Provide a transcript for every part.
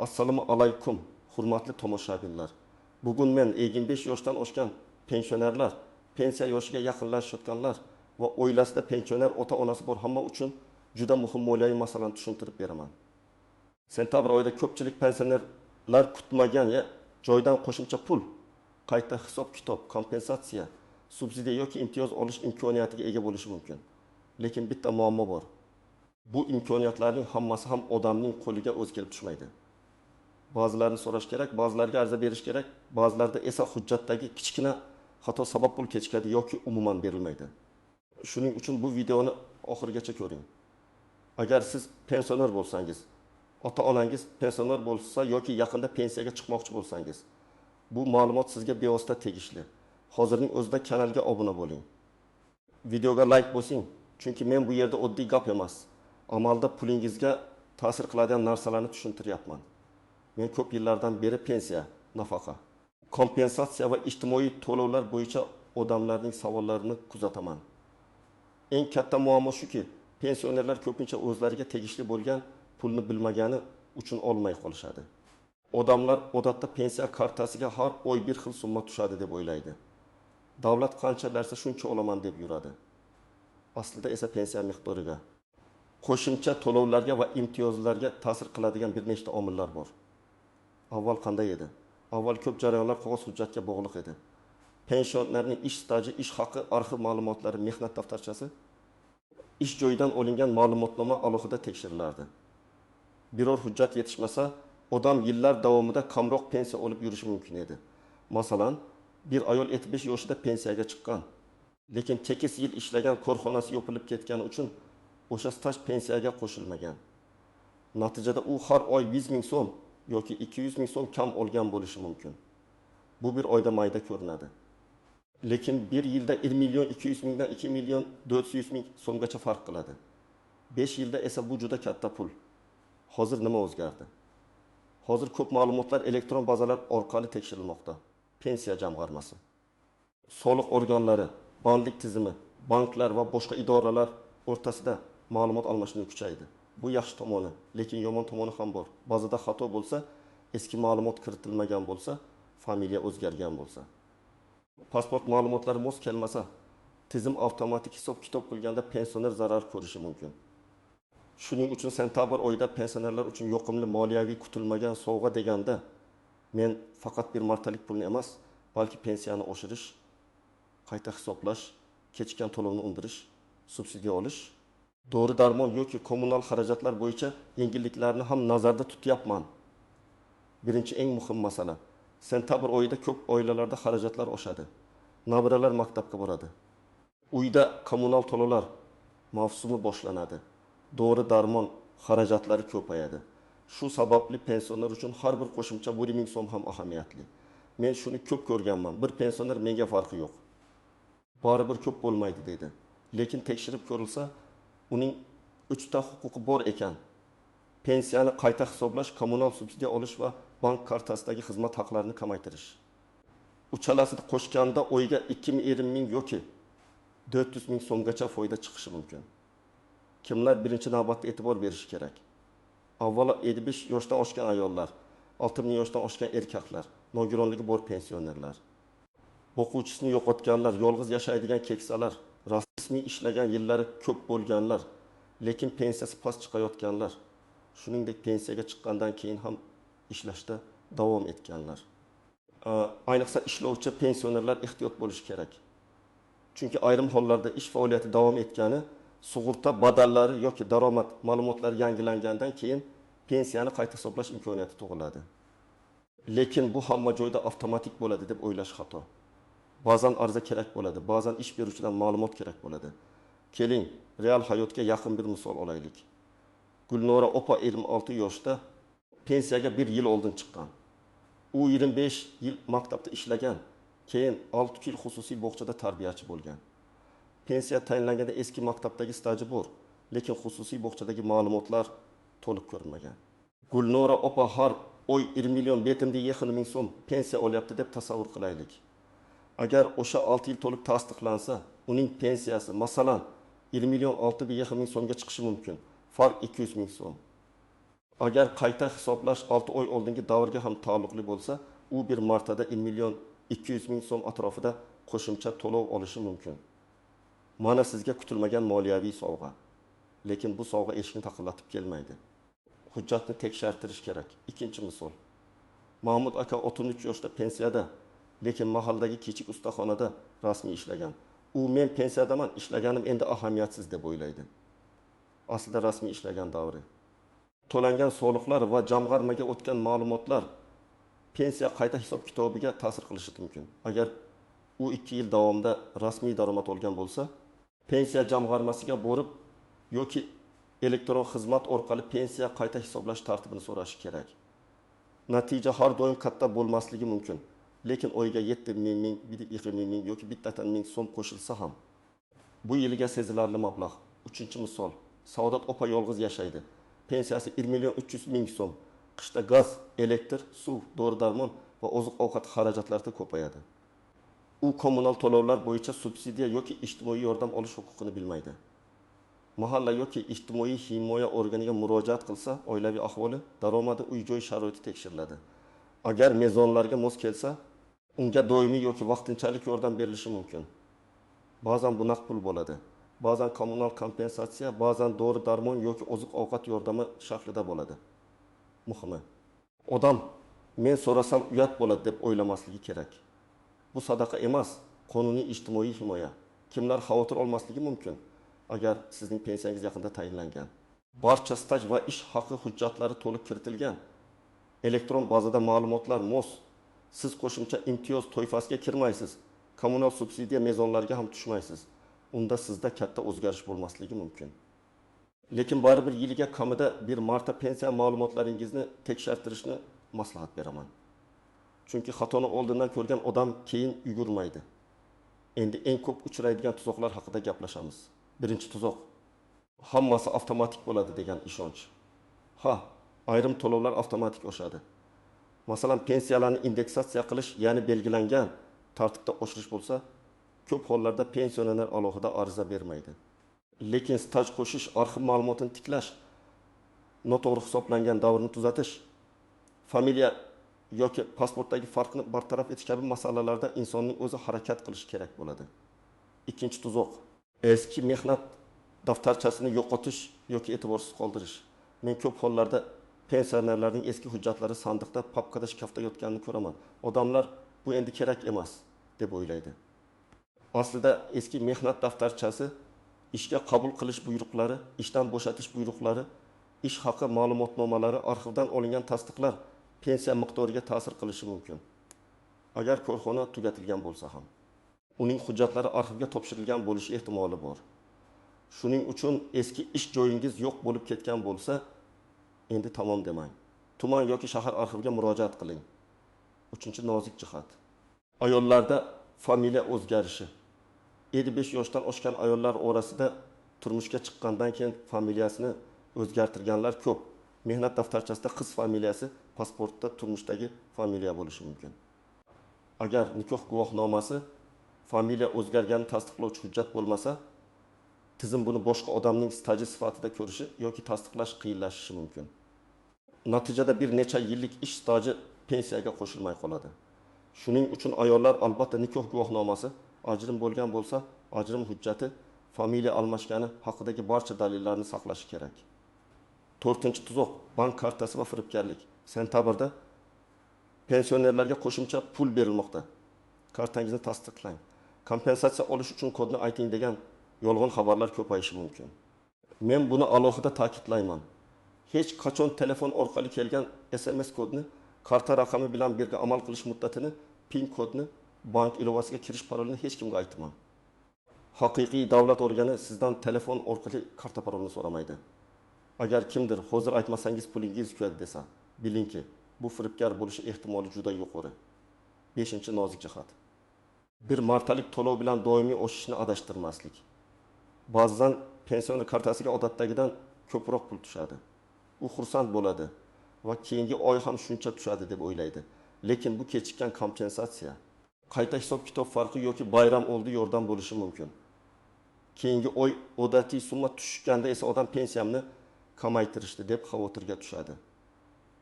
Assalomu alaykum, hurmatli tomoshabinlar. Bugun men 55 yoshdan oshgan pensionerlar, pensiya yoshiga yaqinlashayotganlar va oilasida pensioner ota-onasi bor hamma uchun juda muhim moliyaviy masalani tushuntirib beraman. Sentabr oyida ko'pchilik pensionerlar kutmagan joydan qo'shimcha pul, qayta hisob-kitob, kompensatsiya, subsidiya yoki imtiyoz olish imkoniyatiga ega bo'lishi mumkin. Lekin bitta muammo bor. Bu imkoniyatlarning hammasi ham odamning qo'liga o'zi kelib tushmaydi. Ba'zilarini so'rash kerak, ba'zilarga arza berish kerak, ba'zilarda esa hujjatdagi kichkina xato sabab pul kechikadi yoki umuman berilmaydi. Shuning uchun bu videoni oxirigacha ko'ring. Agar siz pensioner bo'lsangiz, ota-onangiz pensioner bo'lsa yoki yaqinda pensiyaga chiqmoqchi bo'lsangiz, bu ma'lumot sizga bevosita tegishli. Hozirning o'zida kanalga obuna bo'ling. Videoga like bosing, chunki men bu yerda oddiy gap emas, amalda pulingizga ta'sir qiladigan narsalarni tushuntiryapman. Men ko'p yillardan beri pensiya, nafaqa, kompensatsiya va ijtimoiy to'lovlar bo'yicha odamlarning savollarini kuzataman. Eng katta muammo shuki, pensionerlar ko'pincha o'zlariga tegishli bo'lgan pulni bilmagani uchun olmay qolishadi. Odamlar odatda pensiya kartasiga har oy bir xil summa tushadi deb o'ylaydi. Davlat qancha bersa shuncha olaman deb yuradi. Aslida esa pensiya miqdoriga, qo'shimcha to'lovlarga va imtiyozlarga ta'sir qiladigan bir nechta omillar bor. Avval qanday edi? Avval ko'p jarayonlar qog'oz hujjatga bog'liq edi. Pensionerning ish staji, ish haqi, arxiv ma'lumotlari, mehnat daftarchasi, ish joyidan olingan ma'lumotnoma alohida tekshirilardi. Biror hujjat yetishmasa, odam yillar davomida kamroq pensiya olib yurishi mumkin edi. Masalan, bir ayol 75 yoshida pensiyaga chiqqan, lekin 8 yil ishlagan korxonasi yopilib ketgani uchun o'sha staj pensiyaga qo'shilmagan. Natijada u har oy 100 ming so'm yoki 200 ming so'm kam olgan bo'lishi mumkin. Bu bir oyda mayda ko'rinadi. Lekin bir yilda 1 million 200 mingdan 2 million 400 ming so'mgacha farq qiladi. 5 yilda esa bu juda katta pul. Hozir nima o'zgardi? Hozir ko'p ma'lumotlar elektron bazalar orqali tekshirilmoqda. Pensiya jamg'armasi, soliq organlari, bandlik tizimi, banklar va boshqa idoralar o'rtasida ma'lumot almashinuvi kuchaydi. Bu yaxshi tomoni, lekin yomon tomoni ham bor. Ba'zida xato bo'lsa, eski ma'lumot kiritilmagan bo'lsa, familiya o'zgargan bo'lsa, pasport ma'lumotlari mos kelmasa, tizim avtomatik hisob-kitob qilganda pensioner zarar ko'rishi mumkin. Shuning uchun sentabr oyida pensionerlar uchun yoqimli moliyaviy kutilmagan sovg'a deganda men faqat bir martalik pulni emas, balki pensiyani oshirish, qayta hisoblash, kechikkan to'lovni undirish, subsidiya olish, dori darmon yoki kommunal xarajatlar bo'yicha yengilliklarni ham nazarda tutyapman. Birinchi eng muhim masala. Sentabr oyida ko'p oilalarda xarajatlar oshadi. Nabiralar maktabga boradi. Uyda kommunal to'lovlar mavsumi boshlanadi. Dori darmon xarajatlari ko'payadi. Shu sababli pensioner uchun har bir qo'shimcha 1 ming so'm ham ahamiyatli. Men shuni ko'p ko'rganman. Bir pensioner menga farqi yo'q, baribir ko'p bo'lmaydi deydi. Lekin tekshirib ko'rilsa, uning 3 ta huquqi bor ekan. Pensiyani qayta hisoblash, kommunal subsidiya olish va bank kartasidagi xizmat haqlarini kamaytirish. Uchalasini qo'shganda oyga 2,5 ming yoki 400 ming so'mgacha foyda chiqishi mumkin. Kimlar birinchi navbatda e'tibor berishi kerak? Avvalo 55 yoshdan oshgan ayollar, 60 yoshdan oshgan erkaklar, nogironligi bor pensionerlar, o'quvchisini yo'qotganlar, yolg'iz yashaydigan keksalar, rasmiy ishlagan yillari ko'p bo'lganlar, lekin pensiyasi past chiqayotganlar, shuningdek pensiyaga chiqqandan keyin ham ishlashda davom etganlar. Ayniqsa ishlovchi pensionerlar ehtiyot bo'lishi kerak. Chunki ayrim hollarda ish faoliyati davom etgani, sug'urta badallari yoki daromad ma'lumotlari yangilangandan keyin pensiyani qayta hisoblash imkoniyati tug'iladi. Lekin bu hamma joyda avtomatik bo'ladi deb o'ylash xato. Ba'zan arza kerak bo'ladi, ba'zan ish beruvchidan ma'lumot kerak bo'ladi. Keling, real hayotga yaqin bir misol olaylik. Gulnora opa 56 yoshda pensiyaga 1 yil oldin chiqqan. U 25 yil maktabda ishlagan, keyin 6 yil xususiy bog'chada tarbiyachi bo'lgan. Pensiya tayinlanganda eski maktabdagi staji bor, lekin xususiy bog'chadagi ma'lumotlar to'liq ko'rinmagan. Gulnora opa har oy 1 million 750 ming so'm pensiya olyapti deb tasavvur qilaylik. Agar o'sha 6 yil to'liq tasdiqlansa, uning pensiyasi masalan 1 million 650 ming so'mga chiqishi mumkin. Farq 200 ming so'm. Agar qayta hisoblash 6 oy oldingi davrga ham taalluqli bo'lsa, u bir martada 1 200 000 so'm atrofida qo'shimcha to'lov olishi mumkin. Mana sizga kutilmagan moliyaviy sovg'a. Lekin bu sovg'a eshikni taqillatib kelmaydi. Hujjatni tekshirtirish kerak. Ikkinchi misol. Mahmud aka 33 yoshda pensiyada, lekin mahalladagi kichik ustaxonada rasmiy ishlagan. U men pensiyadaman, ishlaganim endi ahamiyatsiz deb o'ylaydi. Aslida rasmiy ishlagan davri. To'langan soliqlar va jamg'armaga o'tgan ma'lumotlar pensiya qayta hisob-kitobiga ta'sir qilishi mumkin. Agar u 2 yil davomida rasmiy daromad olgan bo'lsa, pensiya jamg'armasiga borib yoki elektron xizmat orqali pensiya qayta hisoblash tartibini so'rashi kerak. Natija har doim katta bo'lmasligi mumkin. Lekin oyiga 7 ming, 20 ming yoki bittadan ming so'm qo'shilsa ham bu yiliga sezilarli mablag'. Uchinchi misol. Saodat opa yolg'iz yashaydi. Pensiyasi 1 300 000 so'm. Qishda gaz, elektr, suv, dori-darmon va oziq-ovqat xarajatlari ko'payadi. U kommunal to'lovlar bo'yicha subsidiya yoki ijtimoiy yordam olish huquqini bilmaydi. Mahalla yoki ijtimoiy himoya organiga murojaat qilsa, oilaviy ahvoli, daromadi, uy-joy sharoiti tekshiriladi. Agar mezonlarga mos kelsa, unga doimiy yoki vaqtinchalik yordam berilishi mumkin. Ba'zan bu naqd pul bo'ladi, ba'zan kommunal kompensatsiya, ba'zan dori-darmon yoki oziq-ovqat yordami shaklida bo'ladi. Muhimi, odam men so'rasam uyat bo'ladi deb o'ylamasligi kerak. Bu sadaqa emas, qonuniy ijtimoiy himoya. Kimlar xavotir olmasligi mumkin? Agar sizning pensiyangiz yaqinda tayinlangan, barcha staj va ish haqi hujjatlari to'liq kiritilgan, elektron bazada ma'lumotlar mos, siz qo'shimcha imtiyoz toifasiga kirmaysiz, kommunal subsidiya mezonlariga ham tushmaysiz. Unda sizda katta o'zgarish bo'lmasligi mumkin. Lekin baribir yiliga kamida bir marta pensiya ma'lumotlaringizni tekshirtirishni maslahat beraman. Chunki xatoni oldindan ko'rgan odam keyin yugurmaydi. Endi eng ko'p uchraydigan tuzoqlar haqida gaplashamiz. Birinchi tuzoq. Hammasi avtomatik bo'ladi degan ishonch. Ha, ayrim to'lovlar avtomatik oshadi. Masalan, pensiyalarni indeksatsiya qilish, ya'ni belgilangan tartibda oshirish bo'lsa, ko'p hollarda pensionerlar alohida ariza bermaydi. Lekin staj qo'shish, arxiv ma'lumotini tiklash, noto'g'ri hisoblangan davrni tuzatish, familiya yoki pasportdagi farqni bartaraf etish kabi masalalarda insonning o'zi harakat qilishi kerak bo'ladi. Ikkinchi tuzoq. Eski mehnat daftarchasini yo'qotish yoki e'tiborsiz qoldirish. Men ko'p hollarda pensionerlarning eski hujjatlari sandiqda, papkada, shkafda yotganini ko'raman. Odamlar bu endi kerak emas deb o'ylaydi. Aslida eski mehnat daftarchasi ishga qabul qilish buyruqlari, ishdan bo'shatish buyruqlari, ish haqi ma'lumotnomalari, arxivdan olingan tasdiqlar pensiya miqdoriga ta'sir qilishi mumkin. Agar korxona tugatilgan bo'lsa ham, uning hujjatlari arxivga topshirilgan bo'lishi ehtimoli bor. Shuning uchun eski ish joyingiz yo'q bo'lib ketgan bo'lsa, endi tamom demang. Tuman yoki shahar arxiviga murojaat qiling. Uchinchi nozik jihat. Ayollarda familiya o'zgarishi. 55 yoshdan oshgan ayollar orasida turmushga chiqqandan keyin familiyasini o'zgartirganlar ko'p. Mehnat daftarchasida qiz familiyasi, pasportda turmushdagi familiya bo'lishi mumkin. Agar nikoh guvohnomasi familiya o'zgarganini tasdiqlovchi hujjat bo'lmasa, tizim buni boshqa odamning staji sifatida ko'rishi yoki tasdiqlash qiyinlashishi mumkin. Natijada bir necha yillik ish staji pensiyaga qo'shilmay qoladi. Shuning uchun ayollar albatta nikoh guvohnomasi, ajrim bo'lgan bo'lsa, ajrim hujjati, familiya almashgani haqidagi barcha dalillarni saqlashi kerak. To'rtinchi tuzoq bank kartasi va firibgarlik. Sentabrda pensionerlarga qo'shimcha pul berilmoqda. Kartangizni tasdiqlang. Kompensatsiya olish uchun kodni ayting degan yolg'on xabarlar ko'payishi mumkin. Men buni alohida ta'kidlayman. Hech qachon telefon orqali kelgan SMS kodni, karta raqami bilan birga amal qilish muddatini, PIN kodni, bank ilovasiga kirish parolini hech kimga aytmang. Haqiqiy davlat organi sizdan telefon orqali karta parolini so'ramaydi. Agar kimdir hozir aytmasangiz pulingiz kuyadi desa, bilingki, bu firibgar bo'lishi ehtimoli juda yuqori. 5-nozik jihat. Bir martalik to'lov bilan doimiy oshishni adashtirmaslik. Ba'zan pensioner kartasiga odatdagidan ko'proq pul tushadi. U xursand bo'ladi va keyingi oy ham shuncha tushadi deb o'ylaydi. Lekin bu kechikkan kompensatsiya. Qayta hisob-kitob farqi yoki bayram oldi yordam bo'lishi mumkin. Keyingi oy odatiy summa tushganda esa odam pensiyamni kamaytirishdi deb xavotirga tushadi.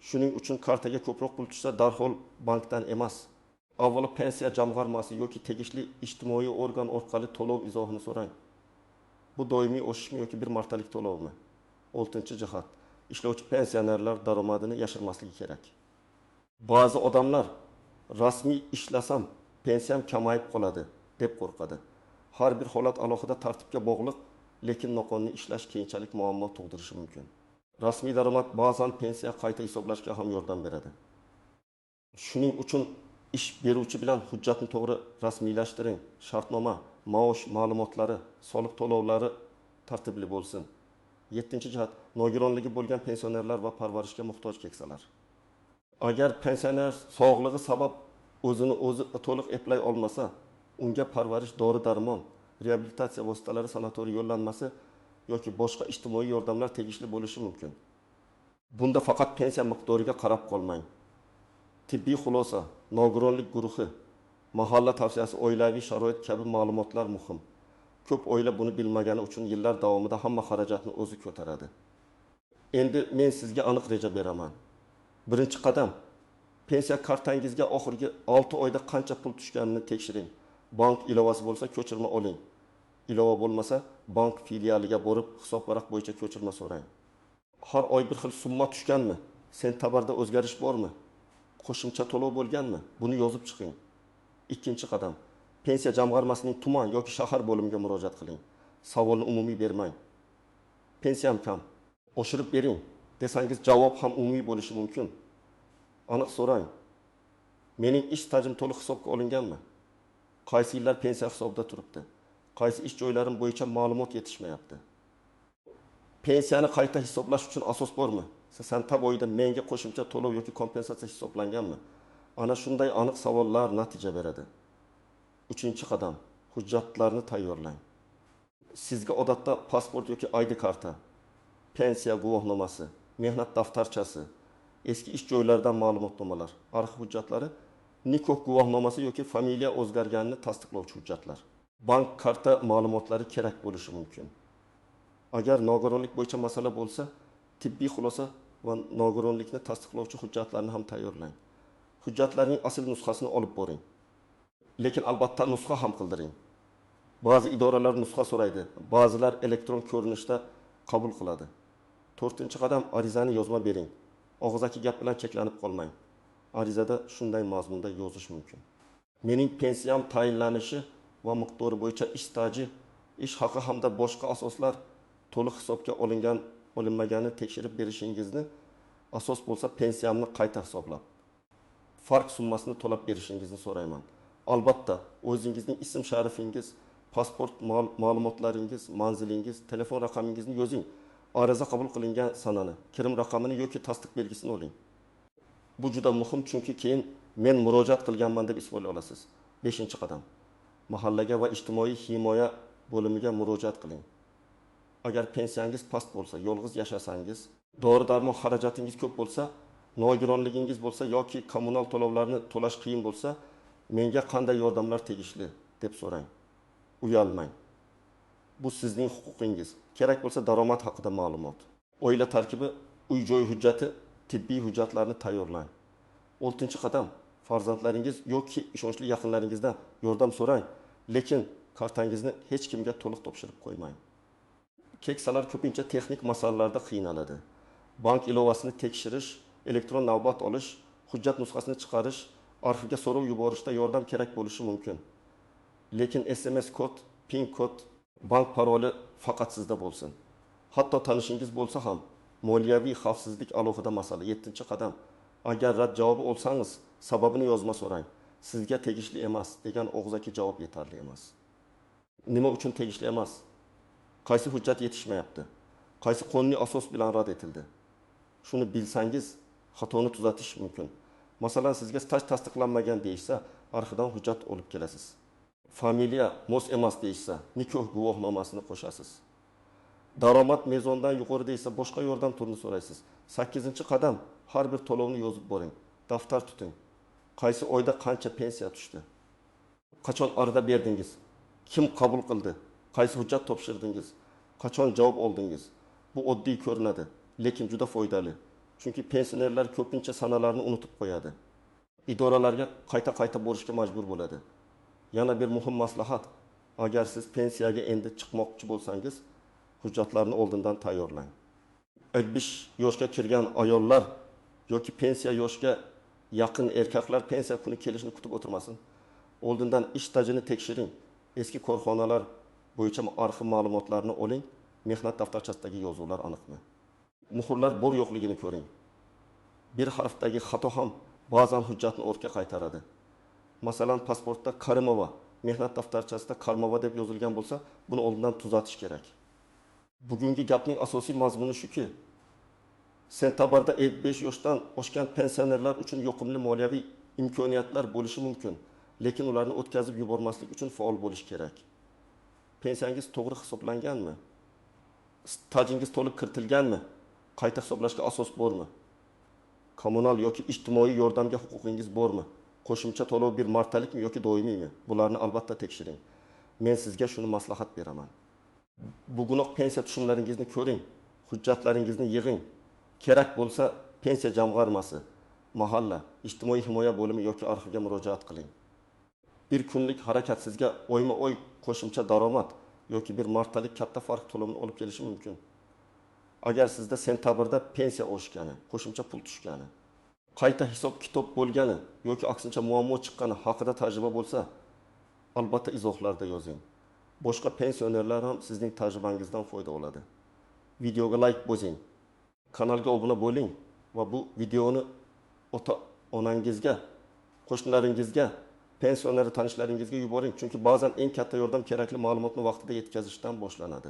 Shuning uchun kartaga ko'proq pul tushsa, darhol bankdan emas, avvalo pensiya jamg'armasi yoki tegishli ijtimoiy organ orqali to'lov izohini so'rang. Bu doimiy oshishmi yoki bir martalik to'lovmi? Oltinchi jihat: ishlovchi pensionerlar daromadini yashirmasligi kerak. Ba'zi odamlar rasmiy ishlasam pensiyam kamayib qoladi deb qo'rqadi. Har bir holat alohida tartibga bog'liq, lekin noqonuniy ishlash keyinchalik muammo tug'dirishi mumkin. Rasmiy daromad ba'zan pensiya qayta hisoblashga ham yordam beradi. Shuning uchun ish beruvchi bilan hujjatni to'g'ri rasmiylashtiring. Shartnoma, maosh ma'lumotlari, soliq to'lovlari tartibli bo'lsin. Yettinchi jihat: nogironligi bo'lgan pensionerlar va parvarishga muhtoj keksalar. Agar pensioner sog'lig'i sabab o'zini o'zi to'liq eplay olmasa, unga parvarish, dori-darmon, reabilitatsiya vositalari, sanatoriy yo'llanmasi yoki boshqa ijtimoiy yordamlar tegishli bo'lishi mumkin. Bunda faqat pensiya miqdoriga qarab qolmang. Tibbiy xulosa, nogironlik guruhi, mahalla tavsiyasi, oilaviy sharoit kabi ma'lumotlar muhim. Ko'p oila buni bilmagani uchun yillar davomida hamma xarajatni o'zi ko'taradi. Endi men sizga aniq reja beraman. Birinchi qadam: pensiya kartangizga oxirgi 6 oyda qancha pul tushganini tekshiring. Bank ilovasi bo'lsa ko'chirma oling. Ilova bo'lmasa bank filialiga borib hisobvaraq bo'yicha ko'chirma so'rang. Har oy bir xil summa tushganmi? Sentabrda o'zgarish bormi? Qo'shimcha to'lov bo'lganmi? Buni yozib chiqing. Ikkinchi qadam: pensiya jamg'armasining tuman yoki shahar bo'limiga murojaat qiling. Savolni umumiy bermang. Pensiyam kam, oshirib bering desangiz javob ham umumiy bo'lishi mumkin. Aniq so'rang. Mening ish stajim to'liq hisobga olinganmi? Qaysi yillar pensiya hisobida turibdi? Qaysi ish joylarim bo'yicha ma'lumot yetishmayapti? Pensiyani qayta hisoblash uchun asos bormi? Sentabr oyida menga qo'shimcha to'lov yoki kompensatsiya hisoblanganmi? Ana shunday aniq savollar natija beradi. Uchinchi qadam: hujjatlarni tayyorlang. Sizga odatda pasport yoki ID karta, pensiya guvohnomasi, mehnat daftarchasi, eski ish joylaridan ma'lumotnomalar, arxiv hujjatlari, nikoh guvohnomasi yoki familiya o'zgarganini tasdiqlovchi hujjatlar. Bank karta ma'lumotlari kerak bo'lishi mumkin. Agar nogironlik bo'yicha masala bo'lsa, tibbiy xulosa va nogironlikni tasdiqlovchi hujjatlarni ham tayyorlang. Hujjatlarning asl nusxasini olib boring. Lekin albatta nusxa ham qildiring. Ba'zi idoralar nusxa so'raydi, ba'zilar elektron ko'rinishda qabul qiladi. To'rtinchi qadam: arizani yozma bering. Og'zaki gap bilan cheklanib qolmang. Arizada shunday mazmunda yozish mumkin: Mening pensiyam tayinlanishi va miqdori bo'yicha ish staji, ish haqi hamda boshqa asoslar to'liq hisobga olingan, olinmaganini tekshirib berishingizni, asos bo'lsa pensiyamni qayta hisoblab, farq summasini to'lab berishingizni so'rayman. Albatta, o'zingizning ism sharifingiz, pasport ma'lumotlaringiz, manzilingiz, telefon raqamingizni yozing. Ariza qabul qilingan sanani, kirim raqamini yoki tasdiq belgisini oling. Bu juda muhim, chunki keyin men murojaat qilganman deb isbotlay olasiz. 5-qadam. Mahallaga va ijtimoiy himoya bo'limiga murojaat qiling. Agar pensiyangiz past bo'lsa, yolg'iz yashasangiz, dori-darmon xarajatingiz ko'p bo'lsa, nogironligingiz bo'lsa yoki kommunal to'lovlarni to'lash qiyin bo'lsa, menga qanday yordamlar tegishli deb so'rang. Uyalmang. Bu sizning huquqingiz. Kerak bo'lsa daromad haqida ma'lumot, oila tarkibi, uy-joy hujjati, tibbiy hujjatlarni tayyorlang. 6-qadam. Farzandlaringiz yoki ishonchli yaqinlaringizdan yordam so'rang, lekin kartangizni hech kimga to'liq topshirib qo'ymang. Keksalar ko'pincha texnik masalalarda qiynaladi. Bank ilovasini tekshirish, elektron navbat olish, hujjat nusxasini chiqarish, arxivga so'rov yuborishda yordam kerak bo'lishi mumkin. Lekin SMS kod, PIN kod, bank paroli faqat sizda bo'lsin. Hatto tanishingiz bo'lsa ham moliyaviy xavfsizlik alohida masala. 7-qadam. Agar rad javobi olsangiz, sababini yozma so'rang. Sizga tegishli emas degan og'zaki javob yetarli emas. Nima uchun tegishli emas? Qaysi hujjat yetishmayapti? Qaysi qonuniy asos bilan rad etildi? Shuni bilsangiz, xatoni tuzatish mumkin. Masalan, sizga staj tasdiqlanmagan deyishsa, arxivdan hujjat olib kelasiz. Familiya mos emas deyishsa, nikoh guvohnomasini qo'shasiz. Daromad mezondan yuqori deysa, boshqa yordam turini so'raysiz. 8-qadam. Har bir to'lovni yozib boring. Daftar tuting. Qaysi oyda qancha pensiya tushdi? Qachon ariza berdingiz? Kim qabul qildi? Qaysi hujjat topshirdingiz? Qachon javob oldingiz? Bu oddiy ko'rinadi, lekin juda foydali. Chunki pensionerlar ko'pincha sanalarni unutib qo'yadi. Idoralarga qayta-qayta borishga majbur bo'ladi. Yana bir muhim maslahat: agar siz pensiyaga endi chiqmoqchi bo'lsangiz, hujjatlarni oldindan tayyorlang. 55 yoshga kirgan ayollar yoki pensiya yoshiga yaqin erkaklar pensiya kuni kelishini kutib o'tirmasin. Oldindan ish stajini tekshiring. Eski korxonalar bo'yicha arxiv ma'lumotlarini oling. Mehnat daftarchasidagi yozuvlar aniqmi? Muhrlar bor yo'qligini ko'ring. Bir harfdagi xato ham ba'zan hujjatni ortga qaytaradi. Masalan, pasportda Karimova, mehnat daftarchasida Karmova deb yozilgan bo'lsa, buni oldindan tuzatish kerak. Bugungi gapning asosiy mazmuni shuki, sentabrda 55 yoshdan oshgan pensionerlar uchun yoqimli moliyaviy imkoniyatlar bo'lishi mumkin, lekin ularni o'tkazib yubormaslik uchun faol bo'lish kerak. Pensiyangiz to'g'ri hisoblanganmi? Stajingiz to'liq kiritilganmi? Qayta hisoblashga asos bormi? Kommunal yoki ijtimoiy yordamga huquqingiz bormi? Qo'shimcha to'lov bir martalikmi yoki doimiymi? Bularni albatta tekshiring. Men sizga shuni maslahat beraman. Bugunoq pensiya tushumlaringizni ko'ring, hujjatlaringizni yig'ing. Kerak bo'lsa pensiya jamg'armasi, mahalla, ijtimoiy himoya bo'limi yoki arxivga murojaat qiling. Bir kunlik harakat sizga oyma-oy qo'shimcha daromad yoki bir martalik katta farq to'lovini olib kelishi mumkin. Agar sizda sentabrda pensiya oshgani, qo'shimcha pul tushgani, qayta hisob-kitob bo'lgani yoki aksincha muammo chiqqani haqida tajriba bo'lsa, albatta izohlarda yozing. Boshqa pensionerlar ham sizning tajribangizdan foyda oladi. Videoga like bosing, kanalga obuna bo'ling va bu videoni ota-onangizga, qo'shnilaringizga, pensioner tanishlaringizga yuboring, chunki ba'zan eng katta yordam kerakli ma'lumotni vaqtida yetkazishdan boshlanadi.